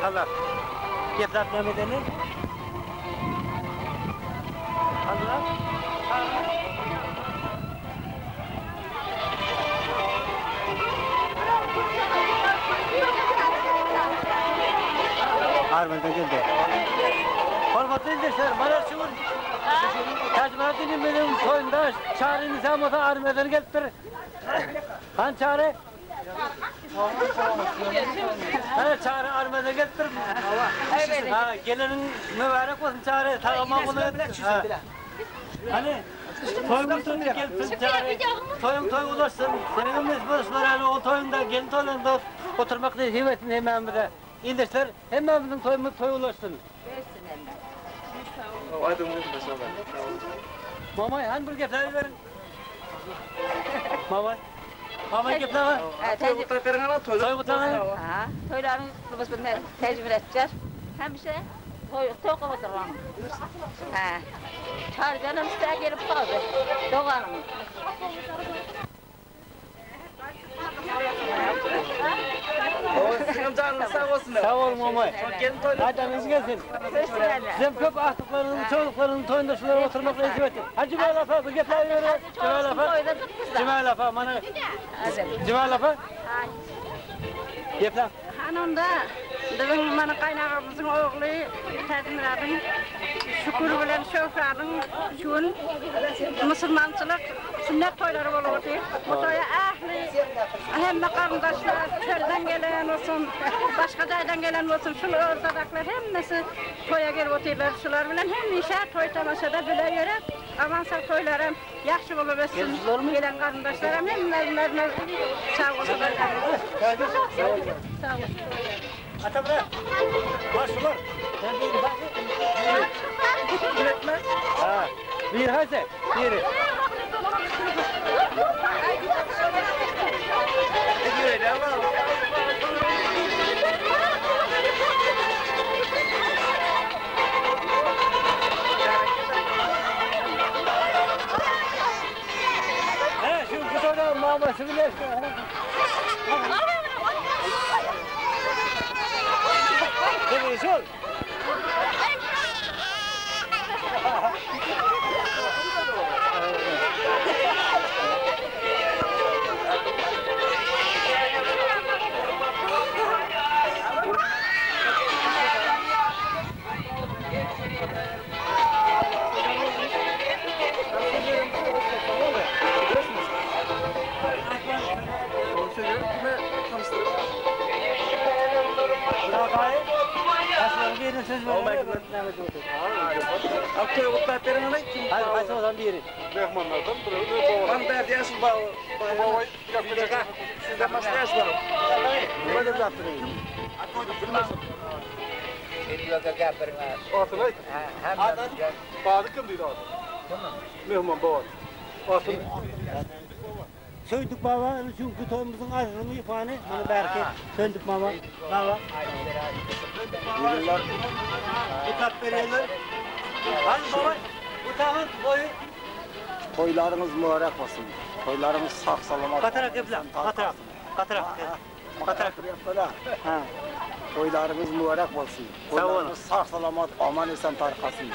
Allah. Gepläp näme edeli? Allah. Armadan geldi. Hormatly ildeşler, mana şu gün Täjmyrat inimiziň toýunda Çary Nizamowa Armadan gelipdir. Han Çary? Hany Çary Armadan gelipdir. Ha, geleniň mübarek bolsun Çary, sag aman boluň. Hany toýuň üstünde gelipsin Çary. Toýuň toý ulaşsyn. Seniňem nesip bolsun ýaly ogul toýuňda, gelin toýlarynda oturmak nesip etsin hemmämize. Ildeşler, hemmämiziň toýumyz toý ulaşsyn. Mamay, hany bir gepläberiň. Mamay. Mamay gepläber. Toý gutlaň. Ha, toýlaryň kutly tejribe etjek. Hemişe toý toý goldurgan. Ha. Çarjanam iste gelip galdy. Doganym. Siziň janyňyz sag bolsun. Sag boluň Mamay. Aýdanyňyz gelsin. Sizem köp agtyklaryňyzyň, çowluklaryňyzyň toýunda şulara oturmak nesip etsin. Hany Jümäl apa, bir gepläberi. Jümäl apa. Jümäl apa, mana. Jümäl apa. Gepläň. Hany onda biziň mana gaýnagamyzyň ogly Täjimyradyň Şükür bilen Şöhradyň şu gün musulmançylyk sünnet toýlary bolup otyr. Bu toýa ähli hemme garyndaşlar çölden gelen bolsun, başga jaýdan gelen bolsun, şul orzadaklar hemmesi toýa gelip otyrlar. Şular bilen hemişe toý-tomaşada bile ýörüp, aman sag toýlaram Ýagşy bolup ötsün. Gelen garyndaşlaram hemmelerine sag bolsunlar. Sag bolsun. Atamyrat, başular. Sen biri haýsy? Biri. Ha, biri haýsy? Biri. He, şu kutuda mamasy bile. Biri şol. Mehmanlardan biri. Man bärde ýaşyl baba. Sizden başga ýaşyl baba. Atyny aýt. Ady kim diýdi ady? Mehman baba. Atyny. Söýdük baba, çünki toýumyzyň arzyny ýypany, muny bärki Söýdük baba, baba. Kitap berýärler. Hany baba, bu taňyň boýy. Toýlaryňyz mübarek bolsun. Toýlaryňyz sag salamat. Gatyrak gepläň, gatyrak, gatyrak. Gatyrak. Ha. Toýlaryňyz mübarek bolsun. Toýlaryňyz sag salamat, aman esen tarkasyn.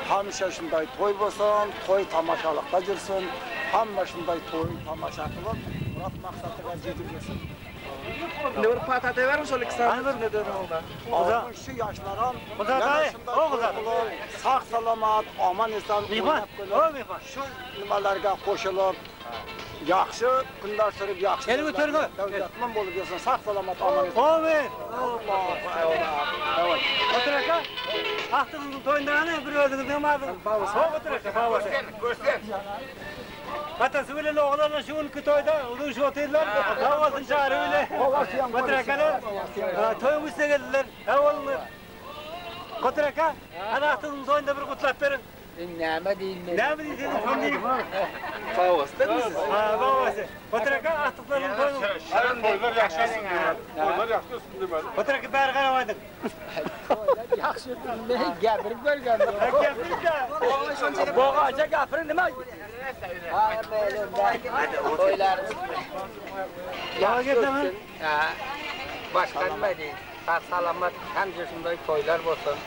Hemişe şunday toý bolsun, toý tamaşalykda jürsün. Hemme şunday toý tamaşa kylyp, murat maksatyga jetip jürsün. Indi bir pata bermi şol iki sany bir Uza şu ýaşlaram ýene şunday toý kylyp, sag salamat, aman esen oýnap gelip, şu nimelerge goşulyp, ýagşy günler sürüp, ýagşy döwletmen bolup ýörsün, sag salamat, aman esen. Amin. Otur aka. Agtygyňyzyň toýunda hany bir özüňiziň adyňyz. Otur aka, babasy. Görsen, görsen. Atasy bilen ogly şu günki toýda duşup otyrlar. Sag bolsun Çary bile. Gotur akalar. Toýuň üstüne geldiler. Sag boluňlar. Gotur aka, hany agtygyň toýunda bir gutlap beriň. Näme diýin men? Näme diýseňiz şony diýiň. Babasy dälmi siz? Ha, babasy. Gotur aka, agtyklaryň toýuny. Toýlar ýagşy ötsün diýmeli. Toýlar ýagşy ötsün diýmeli. Gotur aka, bäri garap aýdyň. Toýlar ýagşy ötsün men gepirip görgem ýok. Gepirip-de. Bogaja gapyryň nima? Toýlarymyz Ýa gepdemi? Ha, başga nime diýin? Sag salamat hemşe şunday toýlar bolsun.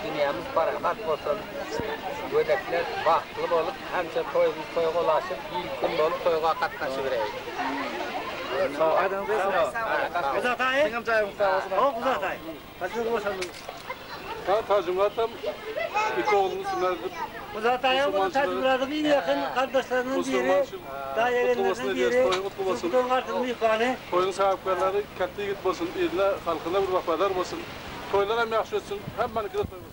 Dünýämiz parahat bolsun. Gödekler bagtly bolup, hemşe toýumyz toýga ulaşyp, il gün bolup toýga gatnaşybereýin. Uzat aýy. O uzat aýy. Haçan goşalım. Ha Tajmyrat hem iki ogluny sünnet edip Uzat aýy bu Tajmyradyň iň ýakyn gardaşlarynyň biri. Daýy biri. Toýuň kutly bolsun. Toýuň artyk myhmany. Toýuň sebäpkärleri kätli ýigit bolsun, eline halkyna bir wepadar bolsun. Toýlar hem ýagşy ötsün, hemmäniňki de toý bolsun.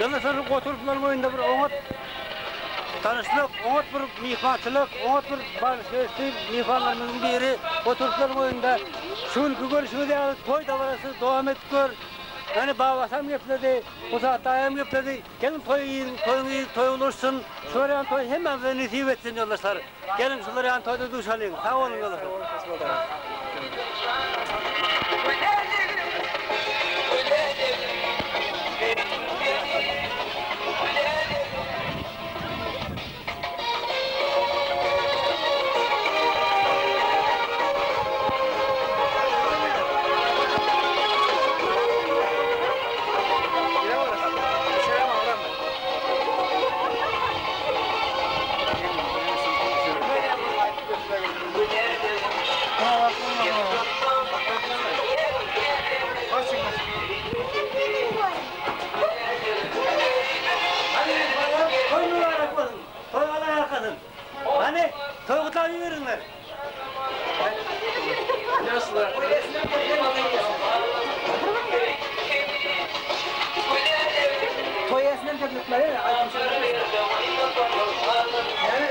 Ýalňyşlar oturyplar boýunda bir oňat tanyşlyk, oňat bir myhmançylyk, oňat bir barlyşyk myhmanlarymyzyň biri oturyplar boýunda şu günki görüşümiz ýaly toý dabarasy dowam edip gör. Ýani babasam gepledi, Musat daýam gepledi. Geliň toý iýiň, toýuň iýip toý ulaşsyn. Şular ýaly toý hemmämize nesip etsin ýoldaşlar. Geliň şular ýaly toýda duşalyň. Sag boluň ýoldaşlar. Toý mübarek bolsun. Toý Alla ýalkasyn. Hany, toý gutlap iberiňler. Toý ýesinem gepletmeli.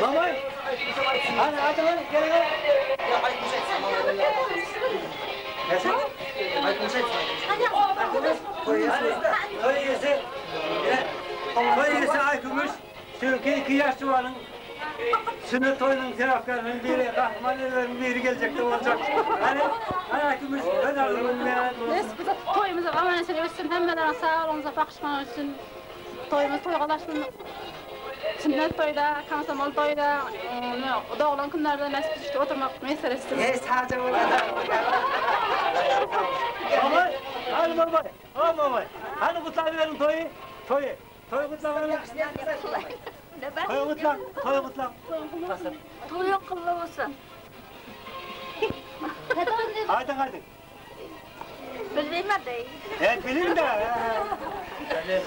Mamay. Hany, aýdyň hany, geliň hany. Toý ýesi. Toý ýesi Aýkümüş. Çünki iki ýaş juwanyň sünnet toýunyň sebäpkäriniň biri, gahryman ýerleriniň biri geljekde boljak. Hany, hany Aýkümüş, öz arzuwyňy beýan et. Nesip bolsa toýumyz aman esen ötsün, hemmeleriň saglygyňyza bagyşlamak üçin toýumyz toýga ulaşsyn. Sünnet toýda, komsomol toýda, doglan günlerde nesip düşdi oturmak miýesser etsin. Mamay, hany mamay, ha mamay. Hany gutlap beriň toýy, toýy. Toý gutlaň. Toý gutlaň, toý gutlaň. Toýuň kylly bolsun. Aýdyň, aýdyň. Bilmeýmen de. E, bilin de.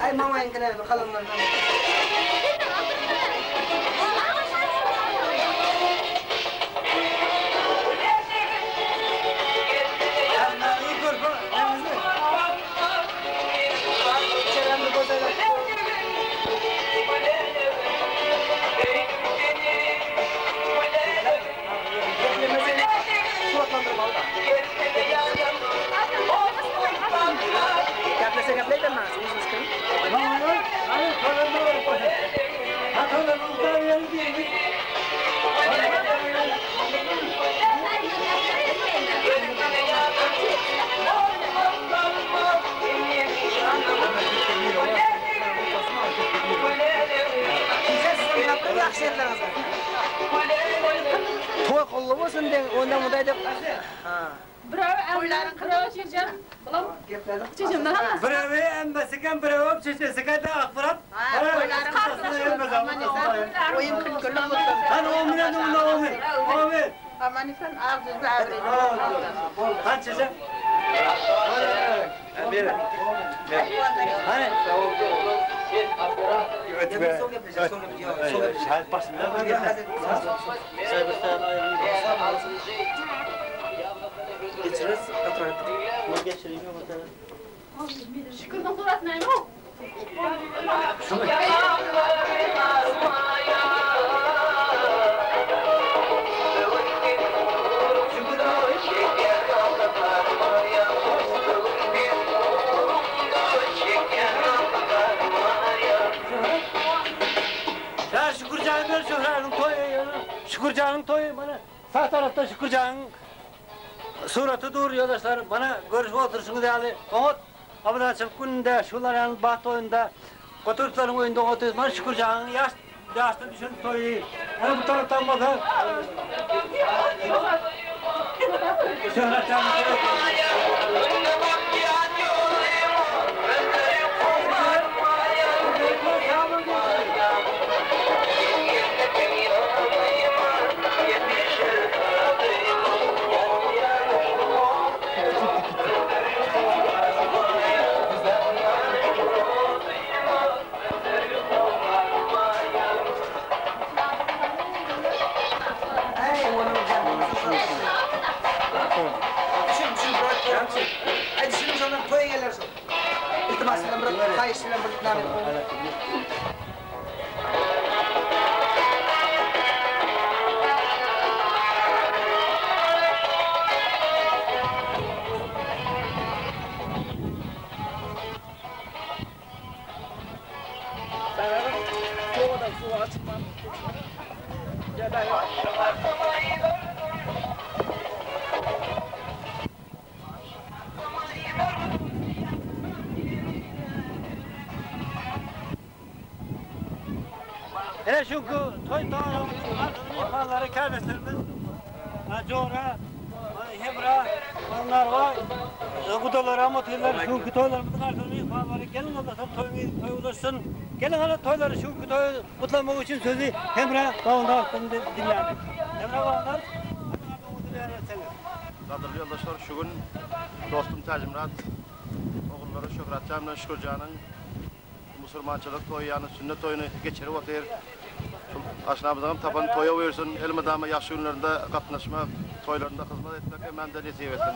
Ay mamaýyňkyny kalanlar. İyi görme. Gaplasa gaplaydi emas, o'zimiz kim? Mamay, hany toýlarına baryp başa. Ha toýlarına gutlap beriň diýdik. Kimse gapirib yaxshi yerlaringizga. To'y qildi bo'lsin deng, ondan bunday deb. Ha. Birevi emmi, birevi çeçem. Bulam Gapladim. çeçemden hammasi. Birevi emmesiken, birevi çeçesiken de akbırat. Oyun külkülü olsun. Hani o minen o min. O min. Aman sen ağzı Hani çeçem. Ya Şükürcan'ın bir Şöhrat'ın toyu, Şükürcan'ın toyu bana sağ tarafta Şükürcan'ın suratı dur yoldaşlar bana görüşüp oturuşunuz yani. Oğut abadançılık gününde şular yani baht oyunda Goturupların oyunda oturuyoruz. Bana Şükürcan'ın yaş yaşta düşün toyu. Bana bu taraftan bakın. Şöhratcan'ın toyu. Hele şu toy tağları kardeşlerimiz, Cora, Hemra, onlar var. Kudalar, amatörler, şu toylarımızın ardından yukarıları gelin Allah'tan toyunu toy ulaşsın. Gelin hala toyları şu toyu kutlamak için sözü Hemra Bağındar dinleyelim. Hemra Bağındar, Gadyrly ýoldaşlar, şu gün dostum Täjimyrat ogullary Şöhratjan bilen Şükürjanyň musulmançylyk toýy, ýagny sünnet toýuny geçirip otyr. Aşnamyzyň tapan toýa buyursun, elmydama ýagşy günlerinde gatnaşmak, toýlarynda hyzmat etmek hemen de nesip etsin.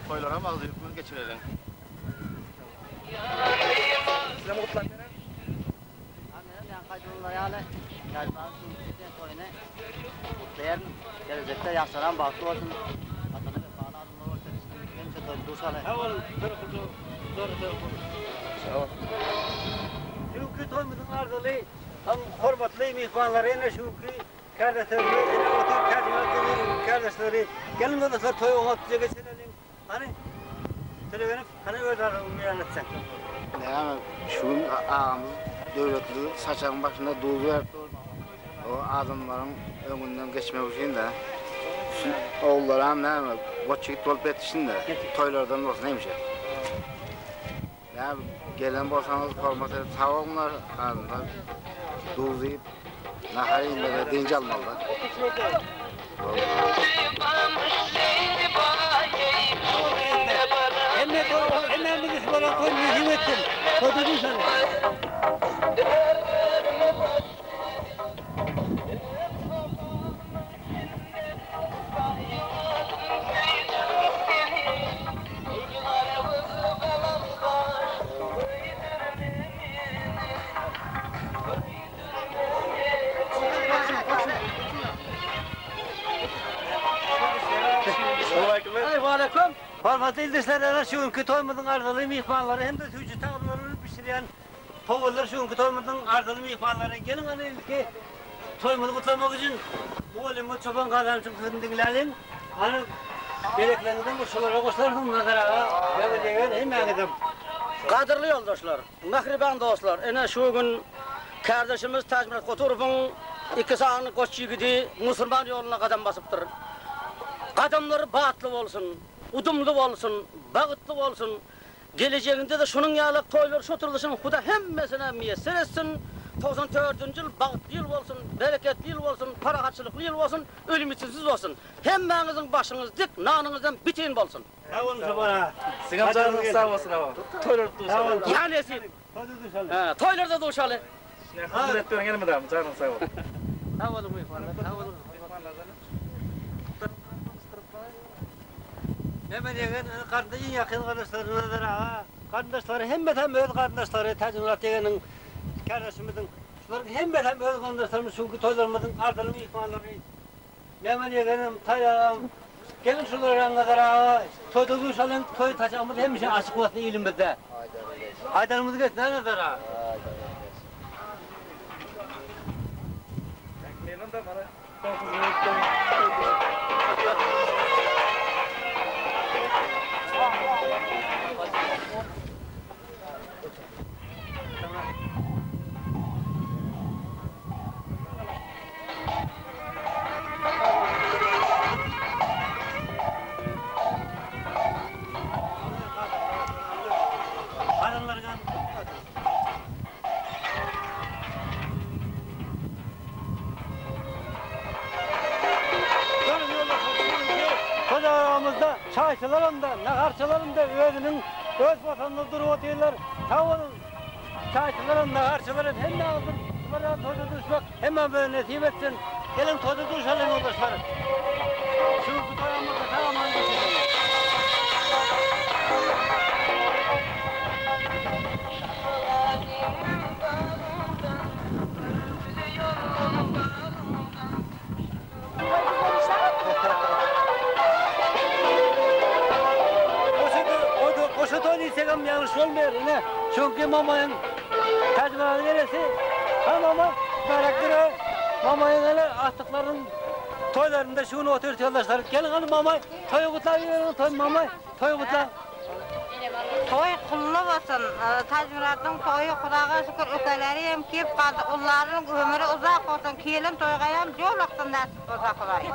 Toýlara hem agzybirlik geçirelim. Gelecekte yaşlanan bahtı olsun. Vatanı vefalı adımlar olsun. Hemşe toy duşalı. Çünkü toymuzun ardılı, hem hormatly mihmanlary ene çünkü kardeşlerimiz, ene otur kardeşleri, gelin dostlar toy oňat geçirelim. Hani televenip hani öyle beyan etsen. Yani şu gün ağamız devletli saçağın başında duz verdi. O adamların önünden geçmek için de. Şu oğullara ne mi? Koç yigit bolup yetişsin de. Toylardan olsun neymiş ya. Yani gelen bolsanız hormat edip sağ olunlar. Adamlar duz yiyip nahar yiyip dinç almalı. Hemen bir bana koy mühim ettim. Koydum sana. Hormatly ildeşler, şu günkü toýumyzyň arzyly mihmanlary hem de süýji tagamlaryny bişirýän powurlar şu günkü toýumyzyň arzyly mihmanlary. Gelin hany ilki toýumyzy gutlamak üçin mugallymyz Çopan Gazançyň sözüni diňläliň. Hany gerekleriňizden şolara goşlarsyň Nazar aga, ýa hemmäňizem. Gadyrly ýoldaşlar, mähriban dostlar, ene şu gün kardeşimiz Täjmurat Goturowyň iki sany goç ýigidi musulman ýoluna gadam basypdyr. Gadamlary batly bolsun, udumly bolsun, bagtly bolsun. Geleceğinde de şunun ýaly toýlar şoturlyşyň Huda hemmesine miýesser etsin. 94-nji ýyl bagtly ýyl bolsun, bereketli ýyl bolsun, parahatçylykly ýyl bolsun, ölüm-ýitimsiz bolsun. Hemmäňiziň başyňyz dik, nanyňyzam bitin bolsun. Sag boluň Çopan aga. Siziňem janyňyz sag bolsun aga. Toýlarda duşaly. Ýa nesip. Toýda duşaly. Hä, toýlarda duşaly. Hyzmat edip beriň elmydama, janyňyz sag bolsun. Sag boluň myhmanlar, sag boluň. Mehmet ýegen garynda iň ýakyn garyndaşlary Nazar aga, garyndaşlary hemmesem öz garyndaşlary Täjimyrat ýegeniň kärdeşimiziň şularyň hemmesem öz garyndaşlarymyz şu günki toýlarymyzyň arzyly myhmanlary Mehmet ýegenim, Taý agam geliň şulara Nazar aga toýda duşalyň toý saçagymyz hemişe açyk bolsun ilimizde. Aýdanymyz gelsin a Nazar aga. Toý-aramyzda çaýçylaram-da, naharçylaram-da özüniň öz watanynda durup otyrlar. Sag boluň, çaýçylaram, naharçylaram hemmäňiziň şular ýaly toýda duşmak hemmämize nesip etsin. Geliň toýda duşalyň ýoldaşlar. Şu günki toýumyzda sag-aman geçireliň. Goşa toý diýsegem ýalňyş bolmaýar. Ine, çünki mamaýyň Täjmyradyň enesi, ha mama, mübärekdir ö. Mamaýyň ene agtyklarynyň toýlarynda şu gün otyrys ýoldaşlar. Geliň hany mamaý, toýy gutlap ýörüň, toý mamaý, toýy gutlaň. Toý gully bolsun. Tajmyradyň toýy Hudaga şükür ökeleri hem kep galdy. Ullarynyň ömüri uzak bolsun. Kelin toýgaýam joluksun näsip bolsa Hudaý.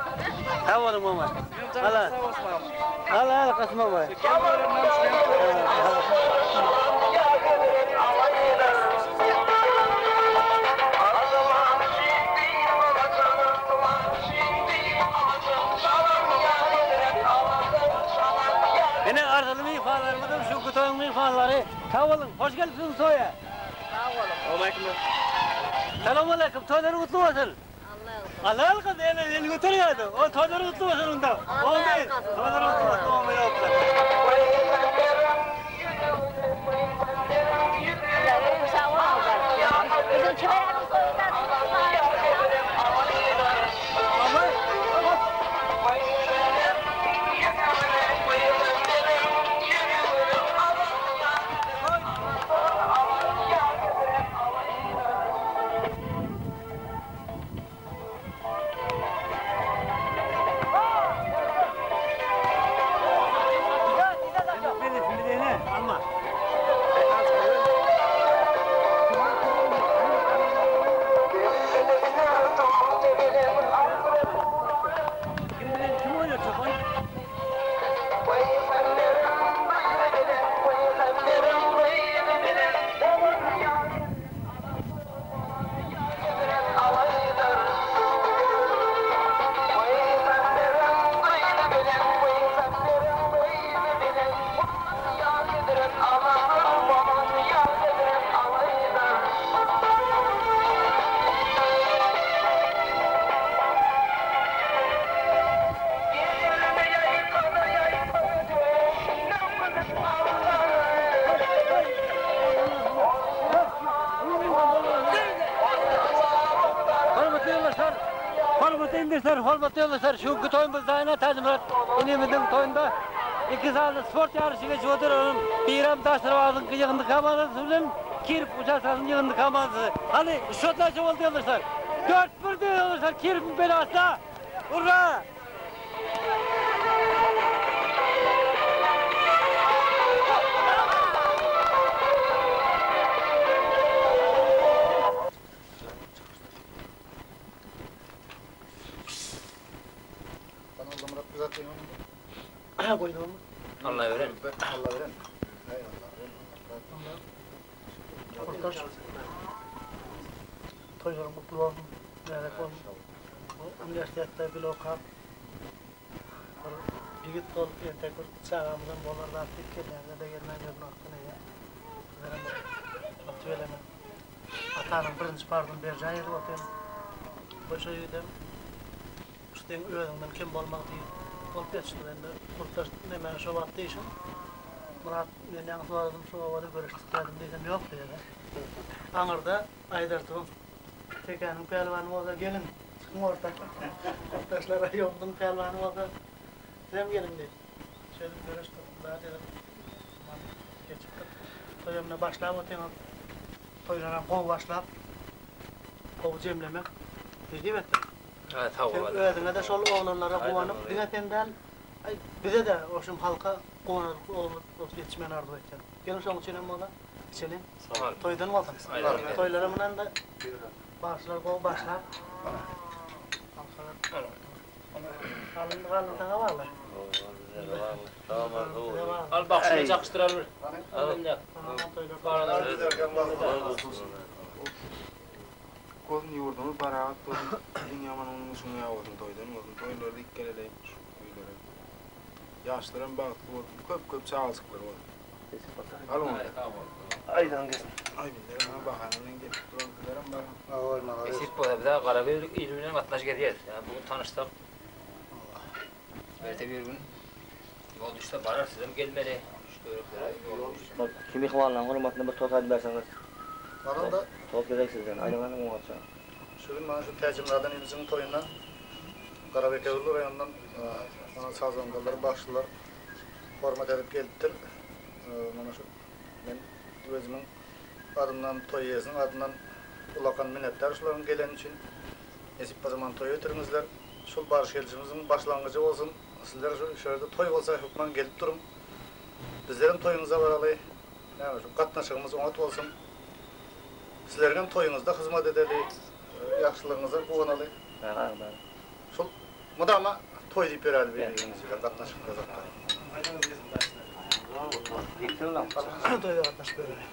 Sag boluň mama. Ala. Ala ala Kasym baba. Ine arzyly myhmanlarymyzyň şu günki toýuň myhmanlary. Sag boluň, hoş gelipsiňiz toýa. Sag boluň. Salam aleýkum, toýlary gutly bolsun. Allah ýalkasyn, ene el göterýärdi. O toýlary gutly bolsun onda. Amin. Toýlary gutly bolsun, amin. Hormatly ýoldaşlar, hormatly ildeşler, hormatly ýoldaşlar, şu günki toýumyzda ene Täjimyrat inimiziň toýunda iki sany sport ýaryşy geçip otyr. Onuň birem Daşrabadyň ýygyndy komandasy bilen Kirip uçastkasynyň ýygyndy komandasy. Hany, şot näçe boldy ýoldaşlar? 4-1 diýýär ýoldaşlar, Kiripiň belasyna! Urra! Allah veren. Allah veren. Toýlaryň gutly bolsun, mübärek bolsun. Bu uniwersitetde bile okap, bir ýigit bolup, entek bir çagamyzam bolar zat diýip kellämize-de gelmän ýörün wagtynda eýýäm. Bizlerem bir tüweleme atanyň birinji parzyny berjaý edip otyryn. Goşa ýigidem şu seň özüňden kem bolmaz diýip bolup ýetişdi. Indi gurtdaş neme şo wagt diýşim, Myrat men ýaňy soradym şu obada görüşdik diýdim diýsem ýok diýýär. Aňyrda Aýdartuw tekäniň pälwany bolsa geliň, çykyň orta. Gurtdaşlar ýomduň pälwany bolsa sizem geliň diýip. Şeýdip göreş tutup zat edip geçipdik. Toýam ine başlap otyňyz. Toýlaram gowy başlap, gowy jemlemek nesip etsin. Sag bol. Sen özüňe-de şol oglanlara guwanyp, diňe sen däl, bize-de, oşum halka guwanarlyk oglan bolup ýetişmegini arzuw etýän. Geliň şoň üçinem bolsa içeliň. Toýdan bolsun. Toýlara munanda bagşylar gowy başlap. Galyndy galyndy saňa bagly. Al bagşyny çakyşdyraly bir. Bolsun ýurdumyz parahat bolsun iň ýaman onuň üçin ýa bolsun toýdan bolsun toýlarda ik geleleýin şu öýlere ýaşlaram bagtly bolsun köp köp çagajyklary bolsun al ony Aýdan gelsin. Aý bizlerem ha bahana bilen gelip duran sizlerem bar. Nesip bolsa bize Garaböýlük ili bilen gatnaşyk edýäs. Ýa bu gün tanyşsak. Erte bir gün ýol düşse barar sizem gelmeli. Şu töwereklere ýol düşse. Şu myhmanlaryň hormatyna bir tost aýdyp berseňiz. Baranda. Tost gerek sizden. Aýdyň hany oňatja. Şu gün mana şu Täjimyradan inijiň toýuna Garabekewül raýonyndan mana sazandalar, bagşylar hormat edip gelipdir. Mana şu men özümiň adymdan, toý eýesiniň adyndan ullakan minnetdar şularyň geleni üçin. Nesip bolsa mana toý ötüriňizler. Şul baryş-gelişimiziň başlangyjy bolsun. Sizler şu ýerde toý bolsa hökman gelip duruň. Bizlerem toýuňyza baraly. Näme şu gatnaşygymyz oňat bolsun. Sizleriňem toýuňyzda hyzmat edeli. Ýagşylygyňyza guwanaly. Şul mydama toý diýip ýöräli bir-birimiz bilen gatnaşykda zatda. Toýda gatnaşyp ýöräli.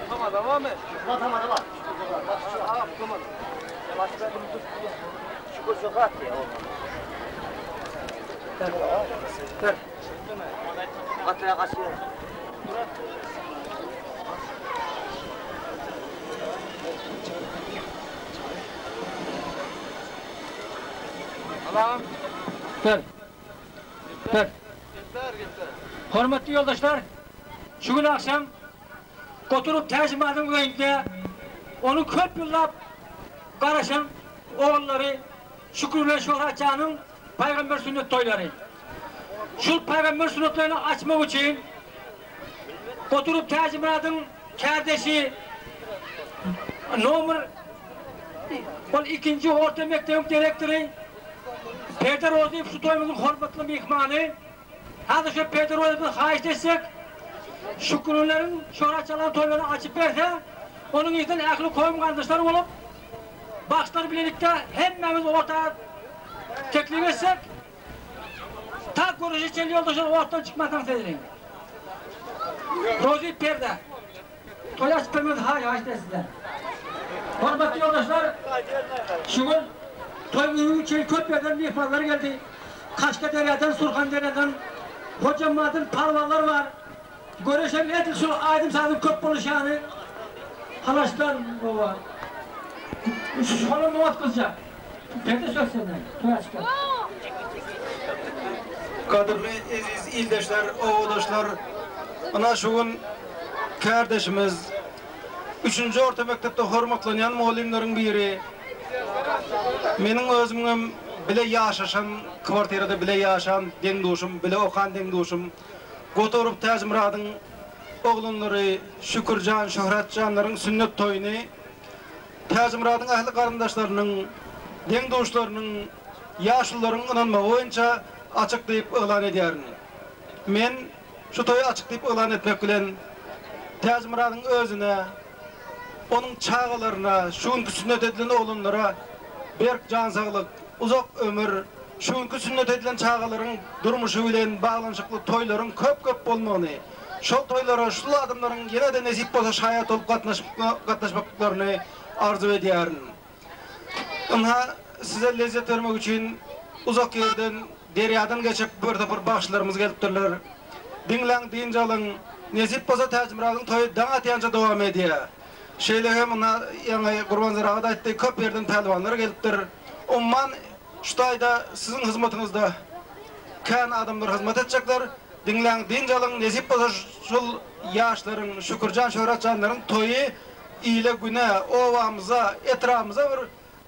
Tamada barmy? Tamada bar. Şükür şöhrat ya. Dur. Gataya gaçýar. Alam. Dur. Dur. Hormatly ýoldaşlar, şu gün agşam Goturyp Täjimadyň öýünde onuň köp ýyllap garaşan ogullary Şükür bilen Şöhrat janyň pygamber sünnet toýlary. Şul pygamber sünnet toýuny açmak üçin Goturyp Täjimyradyň kärdeşi nomer ol ikinji orta mekdebiň direktory Peder Rozyýew şu toýumyzyň hormatly myhmany. Häzir şu Peder Rozyýewden haýyşt etsek, Şükürlileriň şöhrat çalan toýlaryny açyp berse, onuň yzyndan ähli kowum-garyndaşlar bolup, bagşylar bilelikde hemmämiz orta teklip etsek, ta görüşe çenli ýoldaşlar ortadan çykmasaň sezeliň. Rozyýew Perde, toý açyp bermegiňizi haýyşt edýäs sizden. Hormatly ýoldaşlar, şu gün toý günü üçin köp ýerden myhmanlar geldi. Kaşgaderýadan, Surhanderýadan, Hojammadan palwanlar bar. Göreşem edil şol aýdym-sazyň köp boluşy ýaly Halaçdan oba. Şolam oňat gyzja. Perde söz sende. Toý açyp ber. Gadyrly eziz ildeşler, obadaşlar, ynha şu gün kärdeşimiz, üçünji orta mekdepde hormatlanýan mugallymlaryň biri, meniň özümiňem bile ýaşaşan, kwartirada bile ýaşan deň-duşum, bile okan deň-duşum Goturow Täjimyradyň oglanlary Şükürjan, Şöhratjanlaryň sünnet toýuny Täjimyradyň ähli garyndaşlarynyň, deň-duşlarynyň, ýaşulularyň ynanmagy boýunça açyk diýip yglan edýärin. Men şu toýy açyk diýip yglan etmek bilen, Täjimyradyň özüne, onuň çagalaryna, şu günki sünnet edilen oglanlara berk jan saglyk, uzak ömür, şu günki sünnet edilen çagalaryň durmuşy bilen baglanyşykly toýlaryň köp-köp bolmagyny, şol toýlara şul adamlaryň ýene-de nesip bolsa şaýat bolup gatnaşmaklaryny arzuw edýärin. Ynha, size lezzet bermek üçin uzak ýerden, derýadan geçip bir topar bagşylarymyz gelipdirler. Diňläň, dynç alyň. Nesip bolsa Täjimyradyň toýy daň atýança dowam edýär. Şeýle hem ynha, ýaňy Gurbanzar aga-da aýtdy, köp ýerden pälwanlar gelipdir. Umman şu taýda siziň hyzmatyňyzda kän adamlar hyzmat etjekler. Diňläň, dynç alyň. Nesip bolsa şul ýaşlaryň, Şükürjan, Şöhratjanlaryň toýy ile-güne, obamyza, etrabymyza bir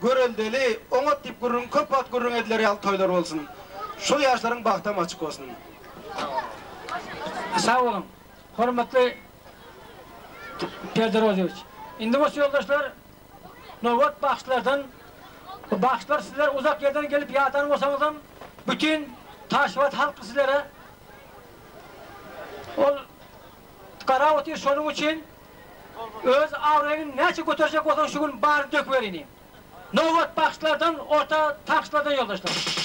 göreldeli, oňat diýip gürrüň, köp wagt gürrüň ediler ýaly toýlar bolsun. Şul ýaşlaryň bagtam açyk bolsun. Sag boluň, hormatly Perde Rozyýewiç. Indi bolsa ýoldaşlar, nobat bagşylardan. Bu bagşylar sizler uzak ýerden gelip ýadan bolsaňyzam, bütin Taşbat halky sizlere ol garap otyr, şonuň üçin Öz abraýyňy näçe göterjek bolsaň şu gün baryny döküber inim. Nobat bagşylardan orta tankçylardan ýoldaşlar.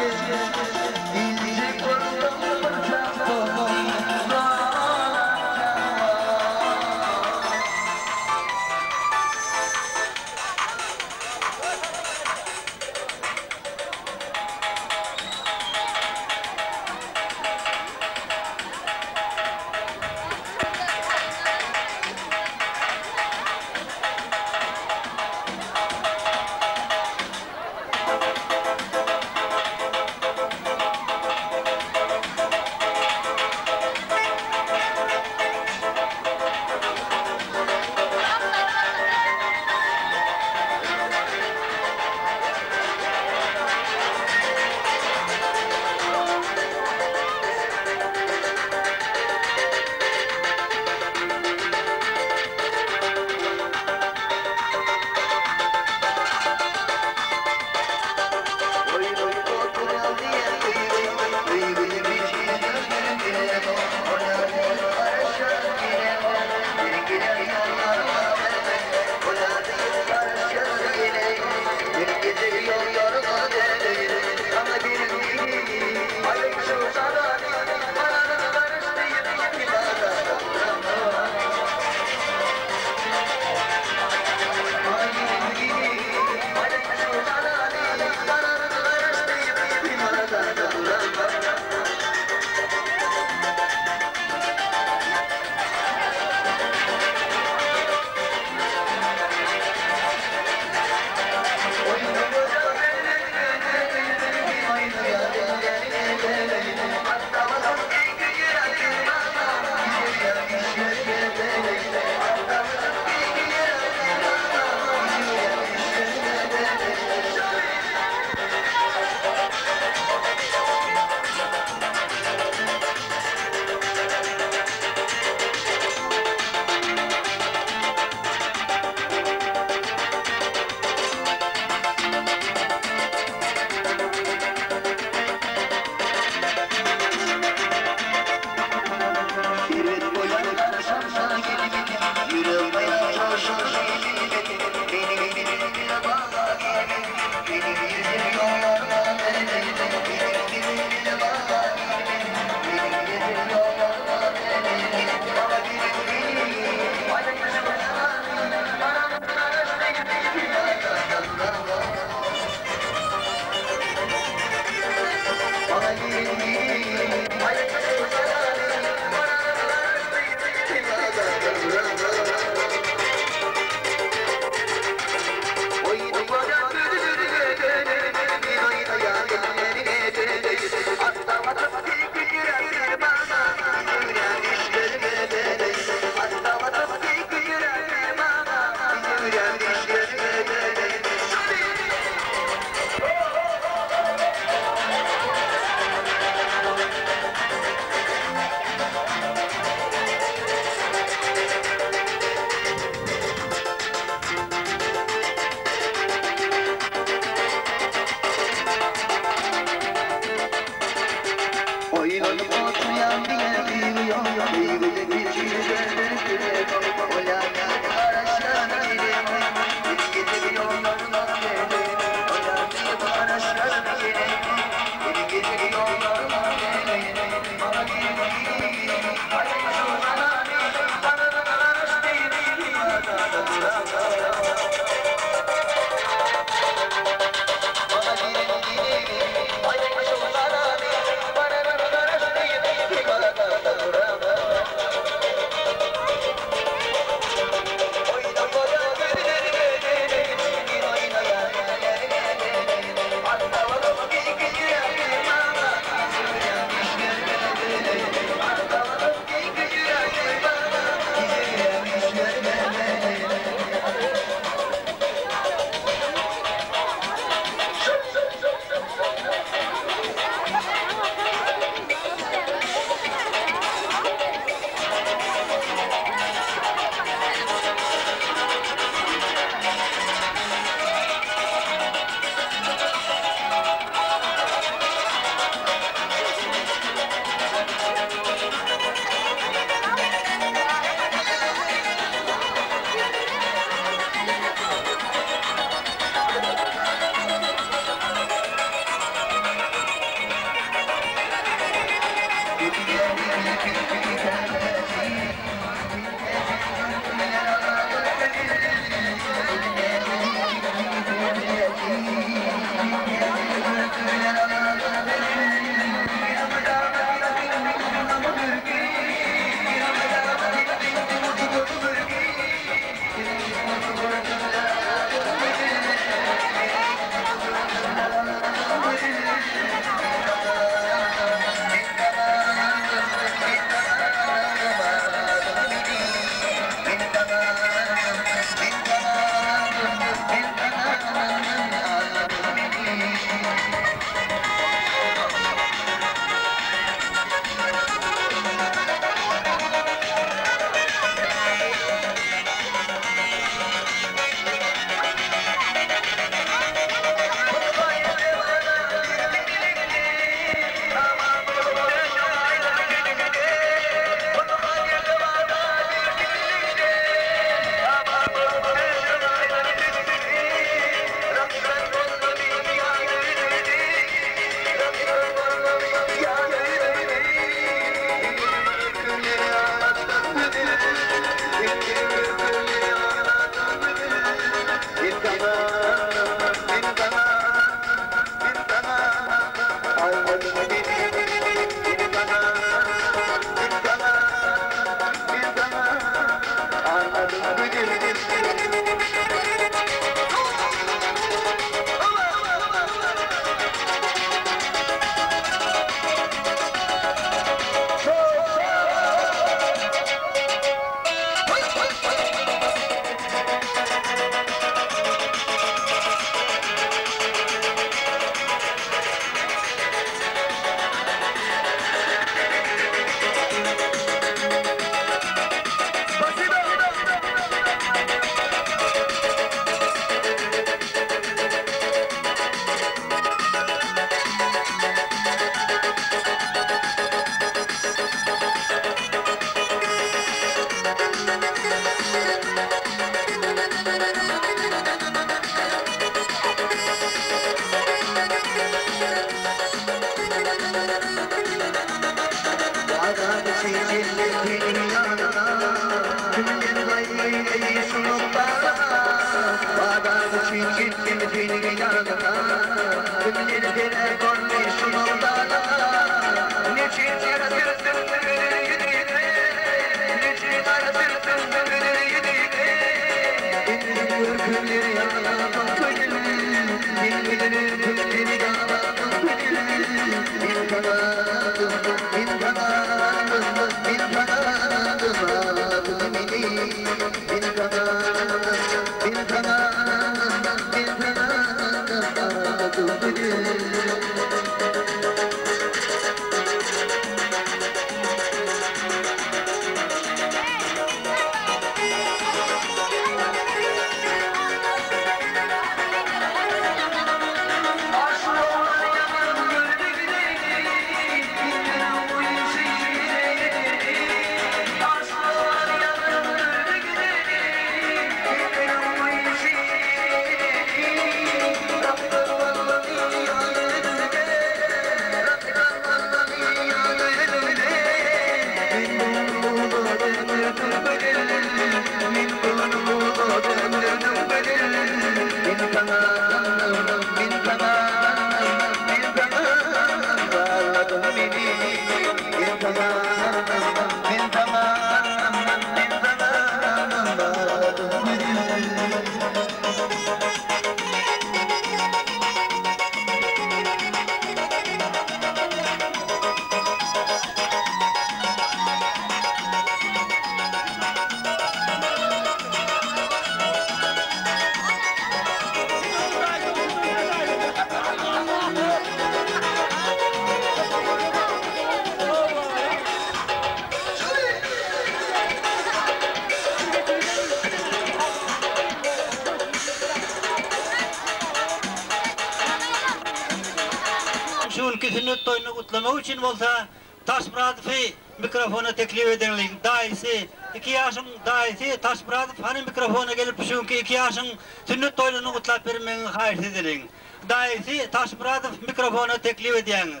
günki sünnet toýuny gutlamak üçin bolsa Taşmyradowy mikrofona teklip edeliň. Daýysy, iki ýaşyň daýysy Taşmyradow hany mikrofona gelip şu günki iki ýaşyň sünnet toýlaryny gutlap bermegiňi haýyşt edeliň. Daýysy Taşmyradow mikrofona teklip edýäňiz.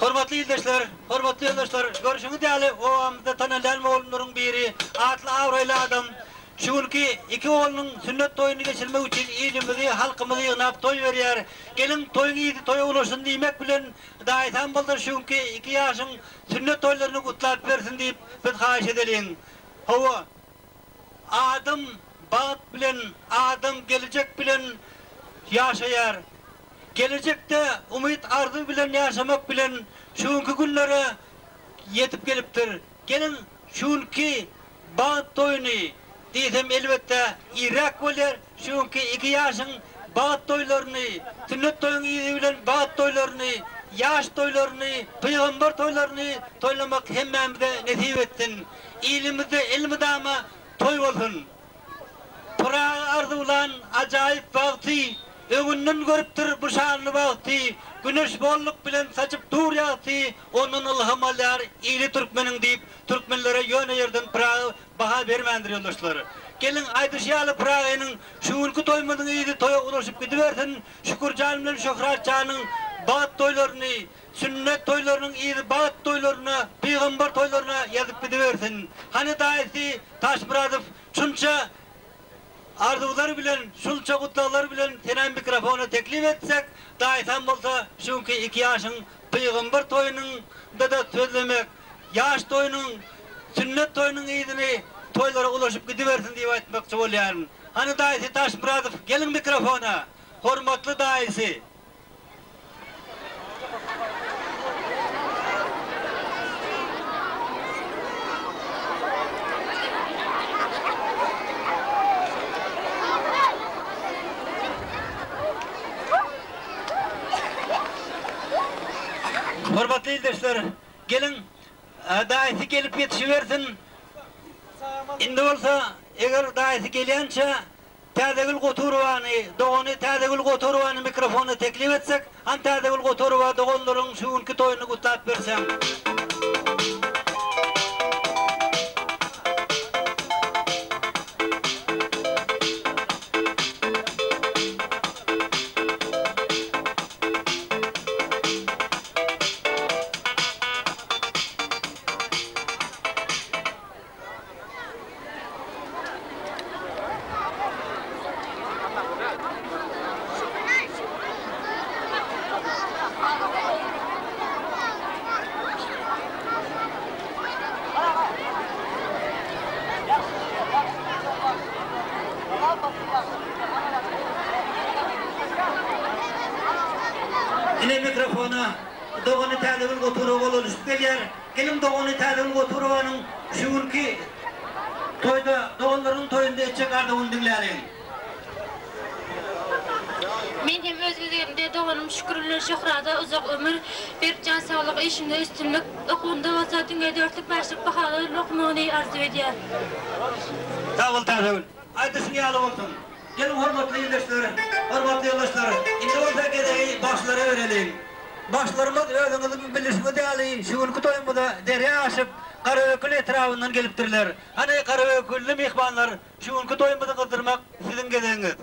Hormatly ildeşler, hormatly ýoldaşlar, görşüňiz ýaly obamyzda tanalýan mugallymlaryň biri, atly-abraýly adam şu günki iki oglunyň sünnet toýuny geçirmek üçin ilimizi, halkymyzy ýygnap toý berýär. Geliň, toýuň yzy toýa ulaşsyn diýmek bilen, Daýysam bolsa şu günki iki ýaşyň sünnet toýlaryny gutlap bersin diýip, biz haýyş edeliň. Hawa, adam bagt bilen, adam gelejek bilen ýaşaýar. Gelejekde umyt-arzuw bilen ýaşamak bilen şu günki günlere ýetip gelipdir. Geliň, şu günki bagt toýuny diýsem elbetde irräk bolýar, şu günki iki ýaşyň bagt toýlaryny, sünnet toýuň yzy bilen bagt toýlaryny, ýaş toýlaryny, pygamber toýlaryny toýlamak hemmämize nesip etsin. Ilimizde elmydama toý bolsun! Pyragy arzuwlan ajaýyp wagty, Öňünden görüpdir bu şanly wagty, Güneş bolluk bilen saçyp dur ýagty, Ondan ylham alýar ili türkmeniň diýip, türkmenlere ýöne ýerden Pyragy baha bermändir ýoldaşlar. Geliň, aýdyşy ýaly Pyragynyň şu günki toýumyzyň yzy toýa ulaşyp gidibersin, Şükürjan bilen Şöhratjanyň bagt toýlaryny, sünnet toýlarynyň yzy bagt toýlaryna, pygamber toýlaryna ýazyp gidibersin. Hany daýysy Taşmyradow şunça arzuwlar bilen, şunça gutlaglar bilen senem mikrofona teklip etsek, daýysam bolsa şu günki iki ýaşyň pygamber toýunyňda-da sözlemek, ýaş toýunyň, sünnet toýunyň yzyny toýlara ulaşyp gidibersin diýip aýtmakçy bolýaryn. Hany daýysy Taşmyradow geliň mikrofona, hormatly daýysy. Hormatly ildeşler, geliň, daýysy gelip ýetişibersin. Indi bolsa, eger daýysy gelýänçä, Täzegül Goturowany, dogany Täzegül Goturowany mikrofona teklip etsek, hany Täzegül Goturowa doganlaryň şu günki toýuny gutlap berseň. Ine mikrofona dogany Täzegül Goturowa golalyşyp gelýär. Gelin dogany Täzegül Goturowanyň şu günki toýda, doganlarynyň toýunda etjek arzuwyny diňläliň. Men hem öz gezegimde doganym Şükür bilen Şöhrada uzak ömür, berk jan saglyk, işinde üstünlik, okuwynda bolsa diňe dörtlük bäşlik bahalar bilen okamagyny arzuw edýän. Sag bol Täzegül. Aýdyşyň ýaly bolsun. Geliň hormatly ildeşler, hormatly ýoldaşlar, indi bolsa gezegi bagşylara bereliň. Bagşylarymyz özüňiziň bilişiňiz ýaly şu günki toýumyza derýa aşyp Garabekewül etrabyndan gelipdirler. Hany Garabekewülli myhmanlar şu günki toýumyzy gyzdyrmak siziň gezegiňiz.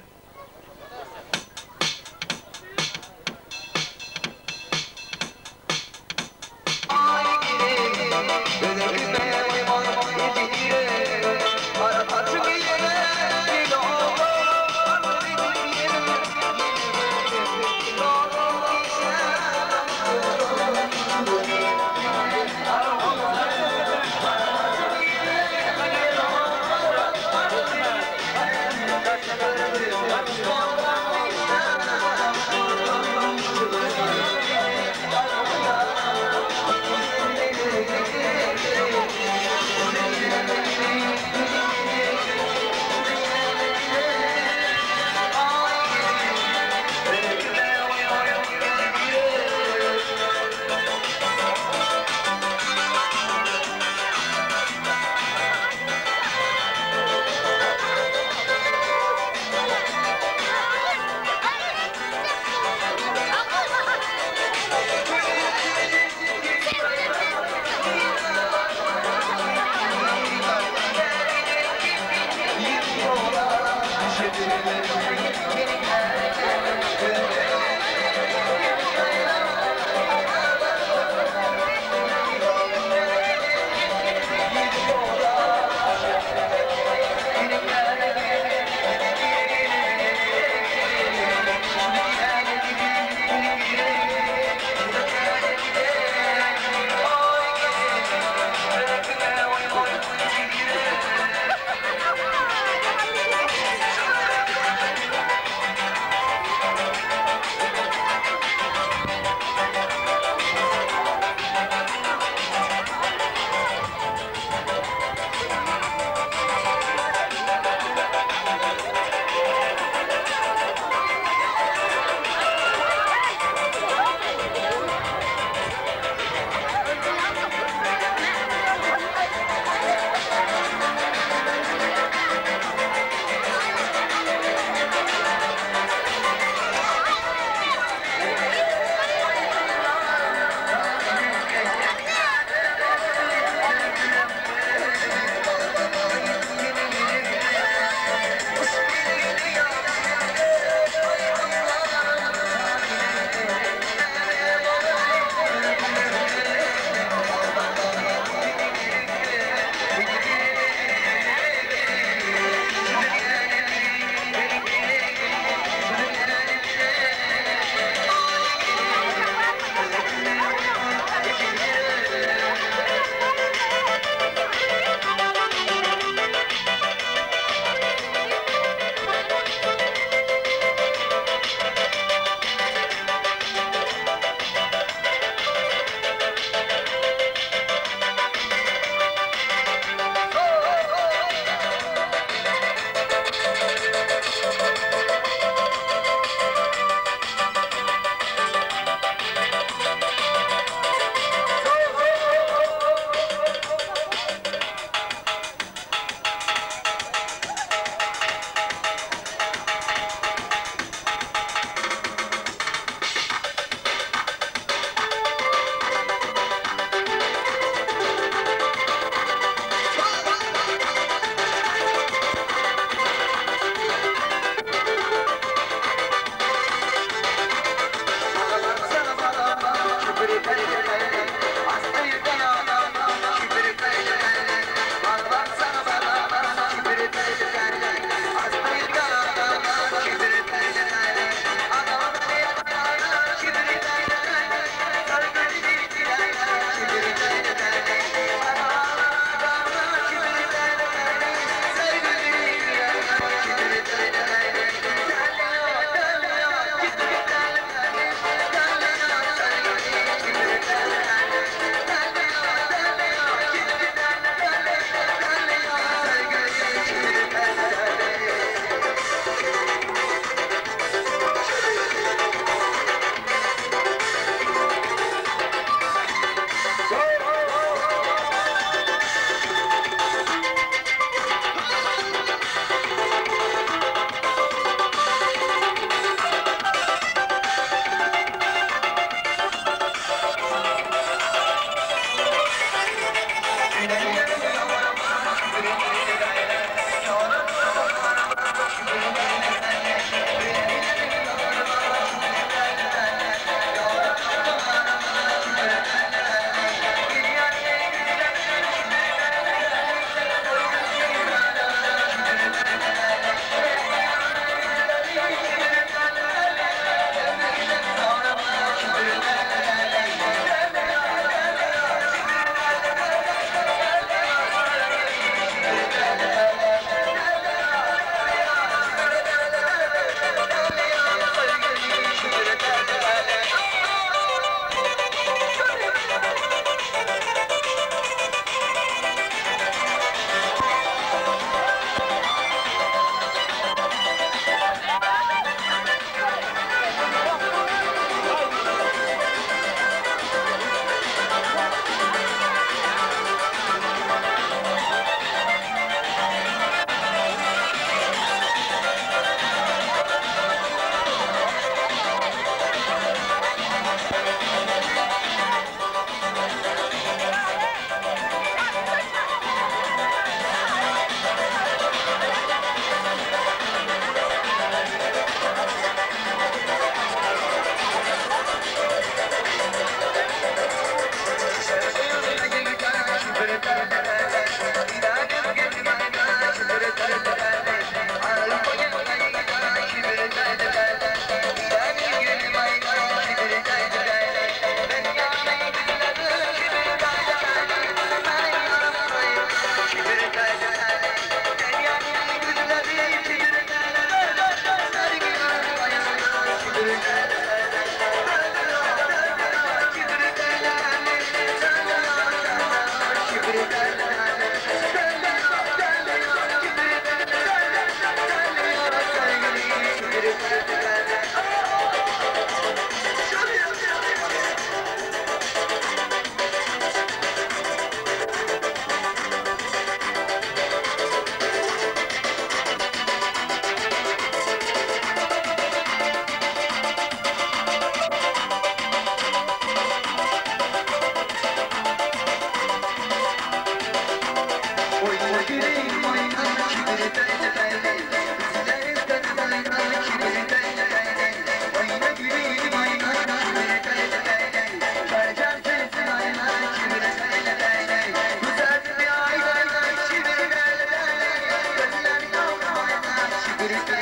Bir.